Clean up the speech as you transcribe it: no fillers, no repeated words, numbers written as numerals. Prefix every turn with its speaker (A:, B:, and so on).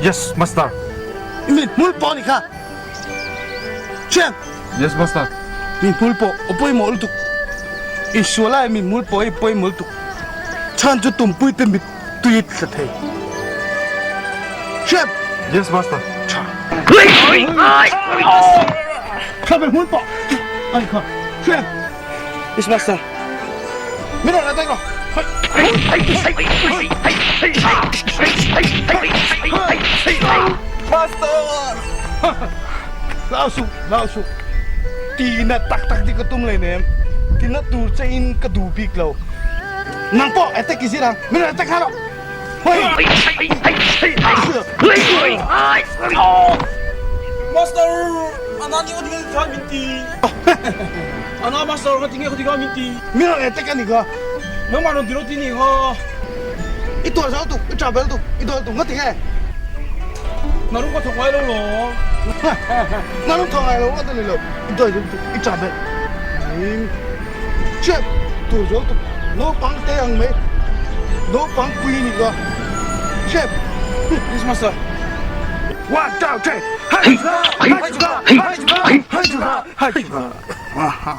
A: Yes, master.
B: I mit hmul pawh a ni kha. Thian.
A: Yes, master.
B: Mit hmul pawh a pawimawh lutuk. Insual lai mit hmul pawh hi pawimawh lutuk. Chhan chu tumpui te mit tui tla thei. Thian.
A: Yes, master.
B: Tha. Kha mit hmul pawh a ni kha. Thian. Yes, master. Min rawn attack rawh. Master! Hlau suh, hlau suh. Tina tak tak ti ka tum lei nem. Tina tur che in ka duh bik lo. Nang pawh attack i zir ang. Min rawn attack nghal rawh.
C: Master ana ni khaw tinge kha min ti ana master khaw tinge khaw tinge min ti
B: mi rawn attack ani kha
C: nangmah rawn ti lo ti ni kha
B: i tuar zo tuk i travel tuk i dol tuk nga tinge
C: na rum ka thawk ngai lo law
B: na rum thawk ngai lo nga ta ni lo i dol tuk i travel Chep tur zo tuk naupang te ang mai naupang pui ni ka chep
C: Yes master.
B: One two three hai chu ha hai chu ha hai chu ha hai chu ha hai chu ha.